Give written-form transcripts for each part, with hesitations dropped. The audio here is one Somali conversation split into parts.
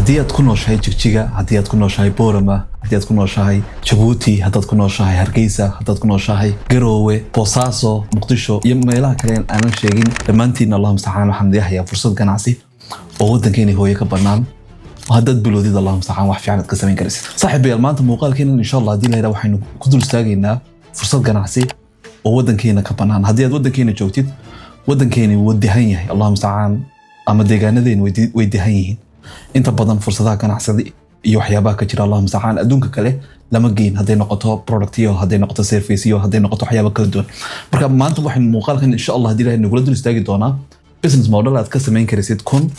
Haddii aad ku nooshahay Jigjiga, haddii aad ku nooshahay Boorama, haddii aad ku nooshahay Jabuuti, haddaad ku nooshahay Hargeysa, haddaad ku nooshahay Garoowe, Boosaaso, Muqdisho iyo meelaha kale aanan sheegin, dhammaantiin, Allah mustacaan, waxaan idin hayaa fursad ganacsi oo waddankeena hooye ka bannaan oo haddaad bilowdid, Allah mustacaan, wax fiican aad ka samayn karaysid. Saaxiibayaal, maanta muuqaalkeenan, insha Allah, haddii la yidhaha, waxaynu ku dul istaagaynaa fursad ganacsi oo waddankeena ka bannaan. Haddii aad waddankeena joogtid, waddankeeni wuu dihan yahay, Allah mustacaan, ama deegaanadeenu way dihan yihiin. Inta badan fursadaha ganacsada iyo waxyaabaha ka jira, Allah mustacaan, adduunka kale lama geyn, hadday noqoto productyo, hadday noqoto serviceyo, hadday noqoto waxyaaba kala duwan. Marka maanta waxaynu muuqaalkan, insha Allah, haddii Ilahay nagula dul istaagi doonaa business model aad ka samayn karaysid 1000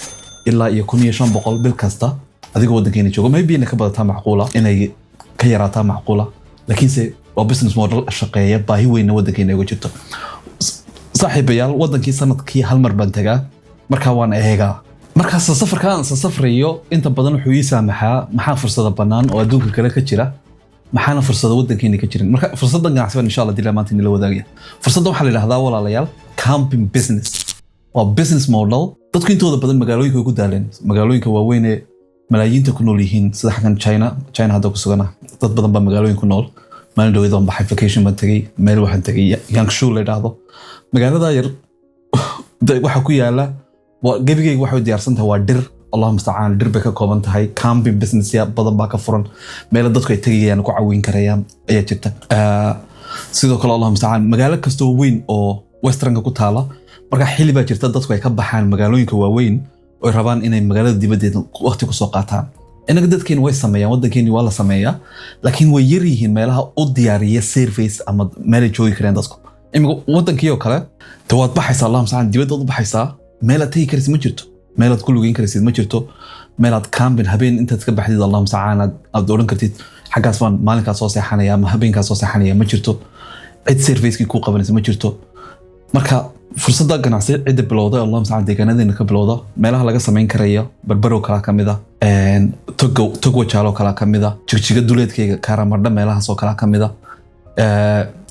ilaa iyo 1500 bil kasta adigoo waddankeena joogo. Maybe inay ka badataa macquula, inay ka yaraataa macquula, laakiinse waa business model shaqeeya, baahi weynna waddankeena uga jirto. Saaxiibayaal, wadankii sanadkii hal mar baan tagaa, markaa waan eegaa. Markaas safarkaan safrayo inta badan wuxuu ii saamaxaa maxaa fursada bannaan oo adduunka kale ka jira, maxaana fursada waddankeena ka jirin. Marka fursadan ganacsi baan, insha Allah, dila maanta nila wadaagaya. Fursaddan waxaa la yidhahdaa, walaalayaal, camping business. Waa business model dadku intooda badan magaalooyinka way ku daaleen, magaalooyinka waaweyn ee malaayiinta ku nool yihiin, sida xaggan China. China hadda ku sugana, dad badan baa magaalooyin ku nool. Maalin dhaweyd waan baxay, vacation baan tegey, meel waxaan tegey Yangshu la yidhaahdo. Magaalada yar waxaa ku yaala gebigeyga waxay u diyaarsan tahay waa dhir, Allah mustacaan, dhir bay ka kooban tahay. Camping business ya badan baa ka furan, meelo dadku ay tegayaan, ku caawin karayaan ayaa jirta. Sidoo kale, Allah mustacaan, magaalo kastoo weyn oo westernka ku taala, marka xilli baa jirta dadku ay ka baxaan magaalooyinka waaweyn oo ay rabaan inay magaalada dibaddeeda waqti kusoo qaataan. Inaga dadkeeni way sameeyaan, waddankeeni waa la sameeyaa, laakiin way yar yihiin meelaha u diyaariya service ama meelay joogi kareen dadku. Imika waddankii oo kale de waad baxaysaa, Allah mustacaan, dibaddaad u baxaysaa, meelaad tegi karaysid ma jirto, meelaad ku lugeyn karaysid ma jirto, meelaad camping habeen intaad ka baxdid, Allah mustacaan, aad odhan kartid xaggaas baan maalinkaas soo seexanaya ama habeenkaas soo seexanaya ma jirto. Cid servicekii kuu qabanaysa ma jirto. Marka fursadda ganacsi cidda bilowda, Allah mustacaan, deegaanadeena ka bilowda, meelaha laga samayn karayo Barbarow kalaa ka mid a, Tog Wajaalo kalaa ka mid a, Jigjiga duleedkeyga, Kaaramardha, meelahaas oo kalaa ka mid a.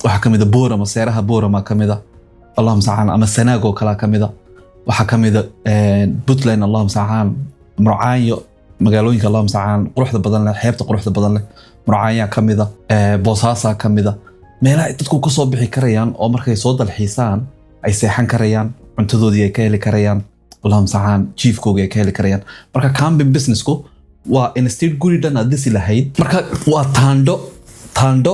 Waxaa ka mid a Boorama, seeraha Boorama ka mid a, Allah mustacaan, ama Sanaag oo kalaa ka mid a. Waxaa ka mid a Puntland, Allah mustacaan, Murcaanyo, magaalooyinka, Allah mustacaan, quruxda badan leh, xeebta quruxda badan leh, Murcaanyaa ka mid a, Boosaasaa ka mid a, meelaha ay dadku kasoo bixi karayaan oo markay soo dalxiisaan ay seexan karayaan, cuntadoodii ay ka heli karayaan, Allah mustacaan, jiifkoogii ay ka heli karayaan. Marka camping businessku waa instead guri dhan aad dhisi lahayd, marka waa taandho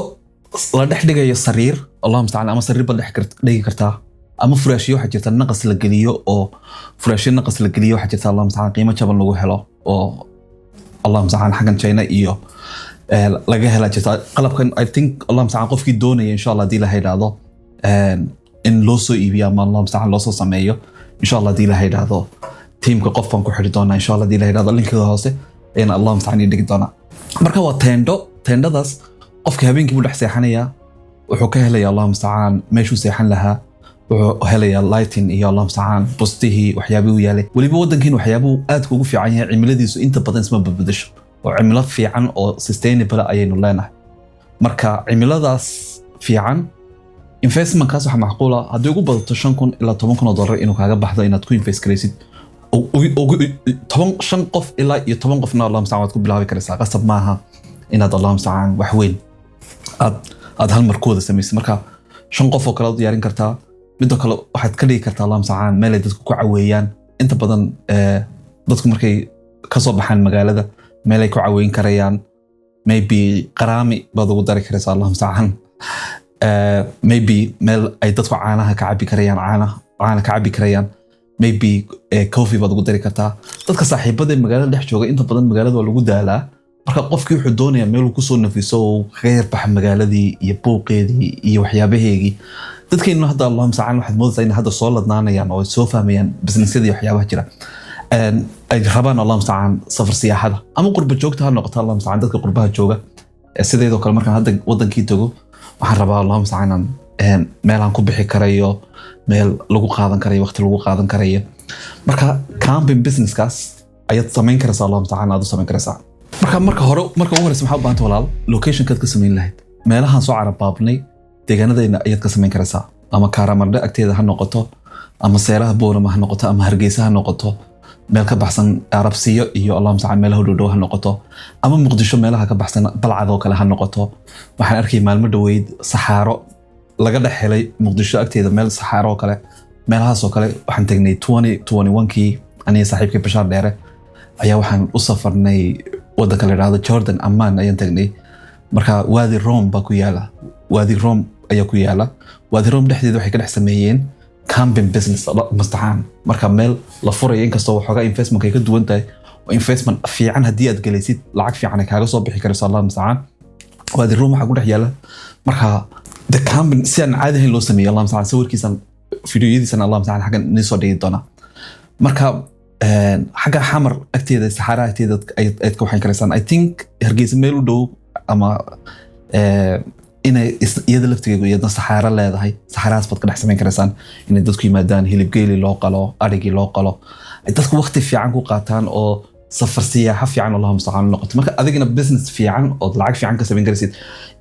la dhex dhigayo sariir, Allah mustacaan, ama sariir baad dhex dhigi kartaa ama furaashyo waxaa jirta naqas la geliyo, oo furaashyo naqas la geliyo waxaa jirta, Allah mustacaan, qiimo jaban lagu helo oo, Allah mustacaan, xaggan China iyo laga helaa jirta qalabkan. I think, Allah mustacaan, qofkii doonaya, insha Allah, haddii la yidhaahdo, in loo soo iibiyo ama, Allah mustacaan, loo soo sameeyo, insha Allah, haddii la yidhaahdo, tiimka qof baan ku xidhi doonaa, insha Allah, haddii la yidhahdo, linkiga hoose ayaan, Allah mustacaan, ii dhigi doonaa. Marka waa teendho. Teendhadaas qofka habeenkii buu dhex seexanayaa, wuxuu ka helaya, Allah mustacaan, meeshuu seexan lahaa, wuxuu helayaa lighting iyo, Allah mustacaan, bustihii, waxyaabihii u yaalay. Weliba waddankiin waxyaabuhu aad ugu fiican yahay, cimiladiisu inta badan isma badbedesho oo cimilo fiican oo sustainable ayaynu leenahay. Marka cimiladaas fiican, investmentkaas waxaa macquula haddii ugu badato 5000 ilaa 10,000 oo dollar inuu kaaga baxdo inaad ku invest garaysid. Toban, shan qof ilaa iyo 10 qofna, Allah mustacaan, waad ku bilaabi karaysaa. Qasab maaha inaad, Allah mustacaan, wax weyn aad hal mar ku wada samaysid. Marka shan qof oo kale aad u diyaarin kartaa. Midoo kale waxaad ka dhigi kartaa, Allah mustacaan, meel ay dadku ku caweeyaan. Inta badan dadku markay kasoo baxaan magaalada, meel ay ku caweyn karayaan, maybe qaraami baad ugu dari karaysaa, Allah mustacaan. Maybe meel ay dadku caanaha ka cabi karayaan, caana ka cabi karayaan, maybe coffee baad ugu dari kartaa. Dadka saaxiibada ee magaalada dhex jooga, inta badan magaalada waa lagu daalaa. Marka qofkii wuxuu doonayaa meel uu kusoo nafiso oo kaga yarbaxa magaaladii iyo buuqeedii iyo waxyaabaheegii. Dadkeenu hadda, Allah mustacaan, waxaad moodaysaa inay hadda soo ladnaanayaan oo ay soo fahmayaan businessyada iyo waxyaabaha jira. Ay rabaan, Allah mustacaan, safar siyaaxada ama qurba joogta ha noqoto, Allah mustacaan, dadka qurbaha jooga. Sideedoo kale markaan hadda wadankii tago, waxaan rabaa, Allah mustacaan, inaan meel aan ku bixi karayo, meel lagu qaadan karayo, waqti lagu qaadan karayo. Marka camping businesskaas ayaad samayn karaysaa, Allah mustacaan, aad u samayn karaysaa. Marka marka hore, marka ugu horeysa, maxaa u baahanta, walaal? Locationkaad ka samayn lahayd meelahaan soo carabaabnay, deegaanadayna ayaad ka samayn karaysaa, ama Kaaramardhe agteeda ha noqoto, ama seeraha Boorama ha noqoto, ama Hargeysa ha noqoto. Meel ka baxsan Arabsiyo iyo, Allah mustacaan, meelaha dhow ha noqoto, ama Muqdisho meelaha ka baxsan, Balcad oo kale ha noqoto. Waxaan arkay maalmo dhoweyd saxaaro laga dhex helay Muqdisho agteeda, meel saxaaro oo kale, meelahaas oo kale. Waxaan tagnay 2021kii, aniga saaxiibkay Bashaar Dheere ayaa waxaan u safarnay wadanka la yidhahdo Jordan, Amman ayaan tagnay. Marka Waadi Rome baa ku yaala, Waadi Rome ayaa ku yaala. Waadi Rome dhexdeeda waxay ka dhex sameeyeen camping business mustacaan. Marka meel la furayo, inkastoo waxoogaa investment ay ka duwan tahay oo investment fiican haddii aad gelaysid lacag fiican ay kaaga soo bixi karayso, Allah mustacaan. Waadi Rome waxaa ku dhex yaala marka the camping si aan caadi ahayn loo sameeyey, Allah mustacaan. Sawirkiisan, fideoyadiisan, Allah mustacaan, xaggan nii soo dhigi doonaa. Marka xagga Xamar agteeda, saxaara agteeda ayaad ka waxayn karaysaan. I think Hargeysa meel u dhow ama inay iyada laftigeedu iyadna saxaaro leedahay. Saxaarahaas baad ka dhex samayn karaysaan inay dadku yimaadaan, hilibgeeli loo qalo, arigii loo qalo, ay dadku waqti fiican ku qaataan oo safar siyaaxo fiican, Allahu mustacaan, noqoto. Marka adigana business fiican ood lacag fiican ka samayn karaysid.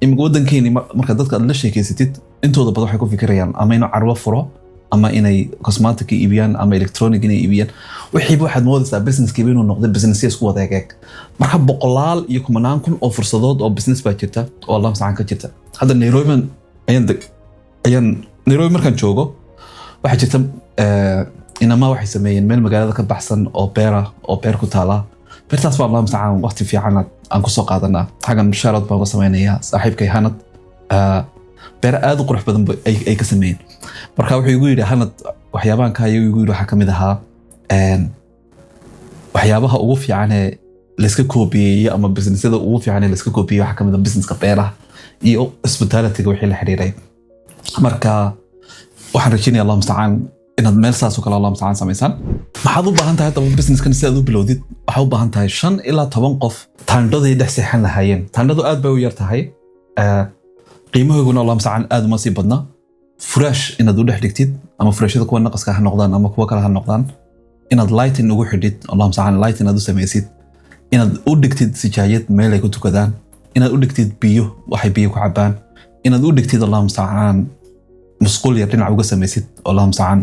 Imika wadankeeni marka dadka aad la sheekeysatid, intooda badan waxay ku fikirayaan ama inuu carwo furo ama inay cosmetic iibiyaan ama electronic inay iibiyaan. Wixiiba waxaad moodaysaa businesskiiba inuu noqday businessya isku wada egeeg. Marka boqolaal iyo kumanaan kun oo fursadood oo business baa jirta oo Allah mustacaan ka jirta. Hadda Nairobi ayaan Nairobi markaan joogo, waxaa jirta inamaa waxay sameeyeen meel magaalada ka baxsan oo beera, oo beer ku taala. Beertaas baa, Allah mustacaan, waqti fiican aan kusoo qaadanaa. Xaggan shoutout baan uga sameynayaa saaxiibkay Hanad. Beer aad u qurux badan ay ka sameeyeen. Marka wuxuu igu yidhi Hanad, waxyaabahan ka ayuu igu yidhi waxaa ka mid ahaa waxyaabaha ugu fiican ee layska koobiyeeyo ama businessyada ugu fiican ee layska koobiyeeyo waxaa ka mid ah businesska beeraha iyo hospitalityga wixii la xiriiray. Marka waxaan rajeynaya, Allah mustacaan, inaad meel saas oo kale, Allah mustacaan, samaysaan. Maxaad u baahan tahay haddaba businesskan si aad u bilowdid? Waxaad u baahan tahay 5 ilaa 10 qof taandhaday dhex seexan lahaayeen. Taandhadu aad bay u yar tahay, qiimahooguna, Allah mustacaan, aad uma sii badna. Furaash inaad u dhex dhigtid, ama furaashyada kuwa naqaska ha noqdaan ama kuwa kale ha noqdaan, inaad lighting ugu xidhid, Allah mustacaan, lighting aad u samaysid, inaad u dhigtid sijaayad meel ay ku tukadaan, inaad u dhigtid biyo waxay biyo ku cabaan, inaad u dhigtid, Allah mustacaan, musqul yar dhinac uga samaysid, Allah mustacaan,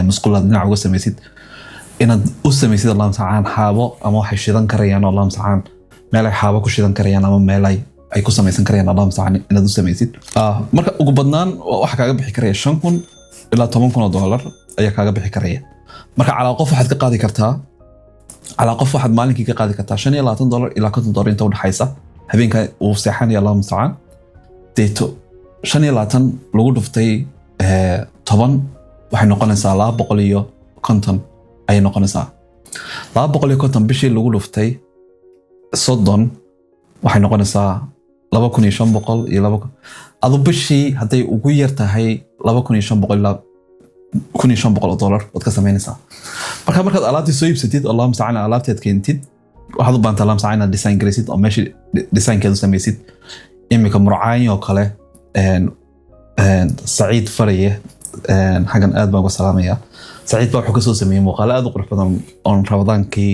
musqul aad dhinac uga samaysid, inaad u samaysid, Allah mustacaan, xaabo ama waxay shidan karayaan, Allah mustacaan, meel ay xaabo ku shidan karayaan ama meel ay ku samaysan karayaan, Allah mustacaan, inaad u samaysid. Marka ugu badnaan waxa kaaga bixi karaya $5,000 ilaa $10,000 ayaa kaaga bixi karaya. Marka calaa qof waxaad ka qaadi kartaa, calaa qof waxaad maalinkii ka qaadi kartaa $25 ilaa $50 inta udhaxaysa habeenka uu seexanaya, Allah mustacaan. Deeto 25 lagu dhuftay 10 waxay noqonaysaa 250 ayay noqonaysaa. 250 bishii lagu dhuftay 30 waxay noqonaysaa 2,500 iyo laba adu bishii hadday ugu yar tahay $2,500 ilaa $1,500 waad ka samaynaysaa. Marka markaad alaabtii soo iibsatid, Allah mustacaan, alaabteed keentid, waxaad u baahanta, Allah mustacaan, inaad design garaysid oo meeshii designkeedu samaysid. Imika Murcaanyo oo kale, Saciid Faraye, xaggan aad baan uga salaamaya. Saciid baa wuxuu kasoo sameeyey muuqaalo aad u qurux badan oon Ramadaankii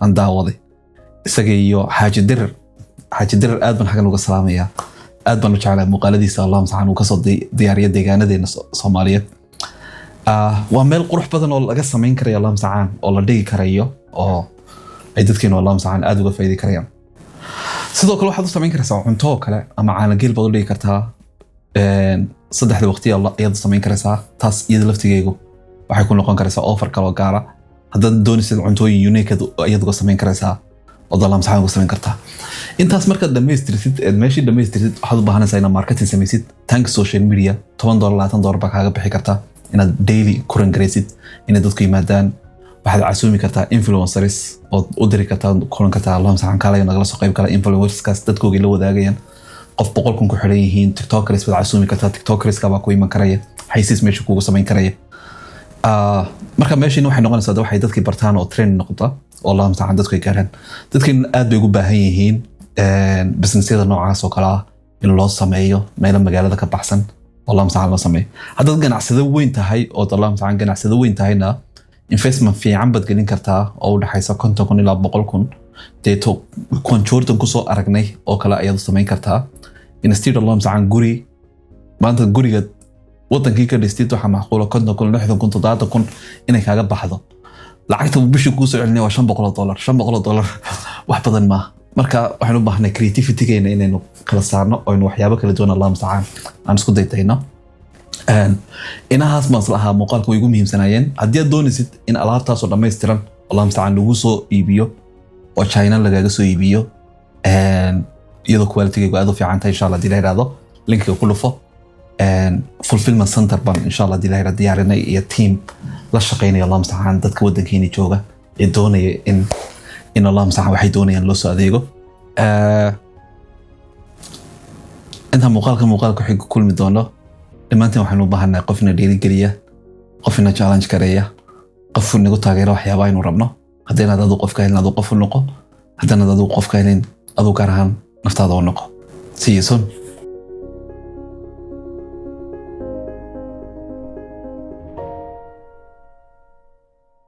aan daawaday, isaga iyo Xaaji Dirir. Xaaji Dirir aad baan xaggan uga salaamaya, aad baan u jeclaa muuqaaladiisa, Allah mustacaan, uu kasoo diyaariya deegaanadeena Soomaaliyeed. Waa meel qurux badan oo laga samayn karayo, Allah mustacaan, oo la dhigi karayo oo ay dadkeenu, Allah mustacaan, aad uga faa'iidi karayaan. Sidoo kale waxaad u samayn karaysaa cunto oo kale ama caanageel baad u dhigi kartaa. Saddexda waqti ayaad u samayn karaysaa. Taas iyada laftigeegu waxay ku noqon karaysaa offer kaloo gaara. Haddaad doonaysid cuntooyin unique ayaad uga samayn karaysaa oo Allah mustacaan uga samayn kartaa. Intaas markaad dhamaystirtid eed meeshii dhamaystirtid, waxaad u baahanaysaa inaad marketing samaysid. Tank social media $10, $20 baa kaaga bixi karta inaad daily ku rangaraysid inay dadku yimaadaan. Waxaad casuumi kartaa influencers ood u diri kartaa, kulan kartaa, Allah mustacaan, kaalaya nagala soo qayb gala. Influencerskaas dadkoogay la wadaagayaan, qof 100,000 ku xidhan yihiin. Tiktokers baad casuumi kartaa, tiktokerska baa ku iman karaya, xaysiis meesha kugu samayn karaya. Marka meeshiina waxay noqonaysaa waxay dadkii bartaan oo trend noqota oo, Allah mustacaan, dadku ay gaaraan. Dadkiina aad bay ugu baahan yihiin businessyada noocaas oo kale ah in loo sameeyo meelo magaalada ka baxsan oo, Allah mustacaan, loo sameeyo. Haddaad ganacsado weyn tahay ood, Allah mustacaan, ganacsado weyn tahayna, investment fiican baad gelin kartaa oo u dhexaysa 50,000 ilaa 100,000. Deeto kuwan Jordan kusoo aragnay oo kale ayaad u samayn kartaa. Instead, Allah mustacaan, guri maanta guriga wadankii ka dhistid waxaa macquula 50,000, 60,000, 70,000 inay kaaga baxdo. Lacagta uu bishii kuu soo celinaya waa $500. $500 wax badan maaha. Marka waxaynu u baahnay creativitygeena inaynu kala saarno oo aynu waxyaabo kala duwan, Allah mustacaan, aan isku daytayno. Inahaas baan isla ahaa muuqaalka way igu muhiimsanaayeen. Haddii aad doonaysid in alaabtaasoo dhammaystiran, Allah mustacaan, lagu soo iibiyo oo China lagaga soo iibiyo, iyadoo qualitygaygu aad u fiican tahay, insha Allah hadii la yidhahdo, linkiga ku dhufo. Fulfillment center baan insha Allah hadii la yidhahdo diyaarinay iyo team la shaqeynaya, Allah mustacaan, dadka wadankeeni jooga ee doonaya in, Allah mustacaan, waxay doonayaan loo soo adeego. Intaan muuqaalka waxay ku kulmi doono, dhammaanteen waxaynu u baahannahay qof ina dhiirigeliya, qof ina challenge gareeya, qof inagu taageera waxyaabaha aynu rabno. Haddaynaad adigu qofka helin, adigu qof u noqo. Haddanaad adigu qofka helin, adigu gaar ahaan naftaada u noqo. See you soon.